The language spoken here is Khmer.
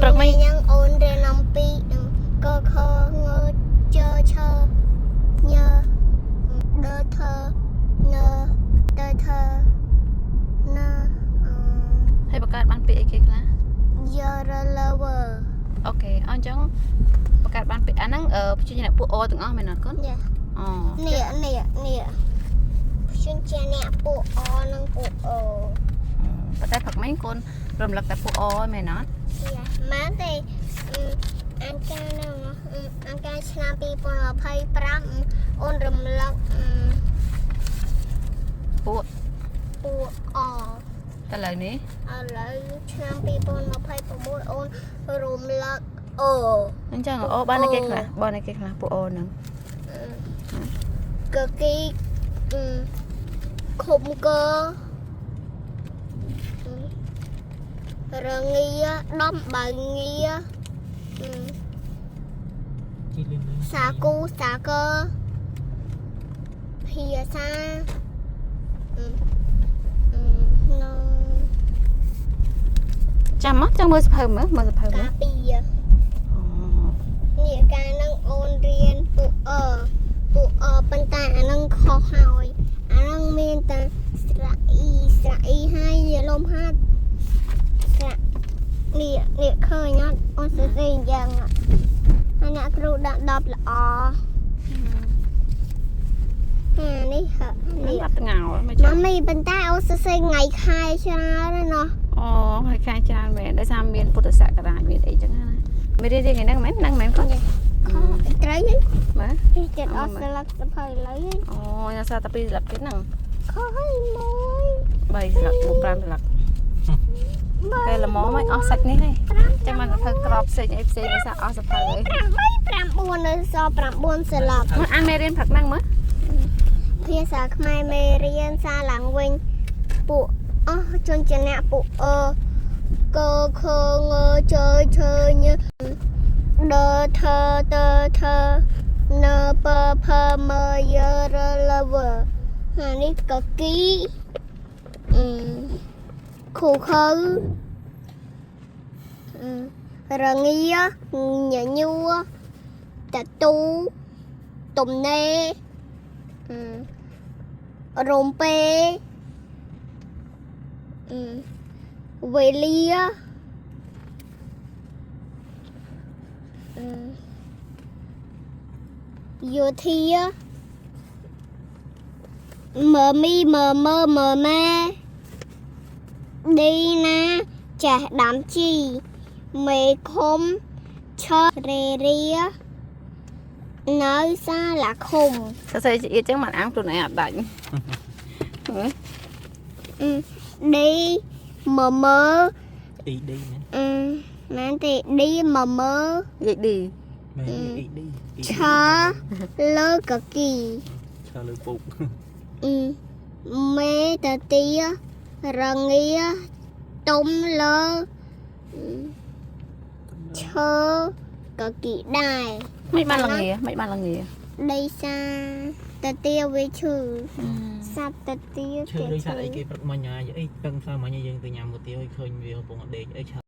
ព្រឹកមិញ ញ៉ាំអូនរៀនអំពីកខងជឆញដថនតថន ហើយបង្កើតបានពាក្យអីគេខ្លះ យរលវ OK អញ្ចឹងបង្កើតបានពាក្យអាហ្នឹងព្យញ្ជនៈពួកអទាំងអស់មែនអត់កូន យ៉ា អូ នេះនេះនេះខ្ញុំជាអ្នកពួកអនិងពួកអូ ប៉ុន្តែព្រឹកមិញកូនរំលឹកតែពួកអមែនអត់ យ៉ាមែនទេអានការនឹងអានការឆ្នាំ2025អូនរំលឹក ពួក ពួកអ តែឥឡូវនេះ ឥឡូវឆ្នាំ2026អូនរំលឹកអូ អញ្ចឹងអូបានអីគេខ្លះបានអីគេខ្លះពួកអូហ្នឹង កគីឃុំករងាដំបើងា ជីលឿនលឿន សាគូសាកើភាសាន ចាំមកចាំមើលសភៅមើលមើលសភៅមើល កាពី អូ នេះកាលហ្នឹងអូនរៀនពួកអពួកអប៉ុន្តែអាហ្នឹងខុសហើយអាហ្នឹងមានតែស្រៈអ៊ីស្រៈអ៊ីហើយលំហាត់ស្រៈនេះនេះឃើញអត់អូនសរសេរអញ្ចឹងហើយអ្នកគ្រូដាក់10ល្អហានេះហ៎ នេះ នេះ បាត់ងោមិនចឹ ម៉ាមីប៉ុន្តែអូនសរសេរថ្ងៃខែច្រើនណាស់ណោះ អូហើយខែច្រើនមែនដោយសារមានពុទ្ធសករាជមានអីចឹងណាមេរៀនថ្ងៃហ្នឹងមែនហ្នឹងមែនកូន ខុសត្រូវហី មើល ចិត្តអត់ស្លឹកសភៅឡើយ អូញ៉ាំសារតែ2ស្លឹកទៀតហ្នឹង ខុសហើយមួយ 3ស្លឹក4 5ស្លឹកតែល្មមឲ្យអស់សាច់នេះហើយចាំមកសភៅក្របផ្សេងអីផ្សេងដោយសារអស់សភៅហើយ 8 9នៅសល់9ស្លឹក មើលអានមេរៀនព្រឹកហ្នឹងមើល ភាសាខ្មែរមេរៀនសារឡើងវិញពួកអស់ជនចនៈពួកអកខងជជញដថតថនពភមយរលវហានេះកគីអឺខូខើរងាញញួតទូទំនេរំពេវេលាយោធាមើមីមើមើមើម៉ែឌីណាចេះដាំជីមេឃុំឆរេរានៅសាលាឃុំ សរសេរចៀតចឹងមិនអានខ្លួនឯងអត់ដាច់មើល ឌីមើមើ អ៊ីឌីមែន អឺមែនទេឌីមើមើ យាយឌី មែនអ៊ីឌី ឆាលើកគី ឆាលើពុក អឺមេតទារងាទុំលើឈើកគីដែរ មិនបានលងាមិនបានលងា ដីសាតទាវាឈឺសត្វតទា ឈើដូចថាអីគេព្រឹកមិញអីពឹងផ្សាមិញយើងទៅញ៉ាំកាទៀវឲ្យឃើញវាកំពុងដេកអីឆា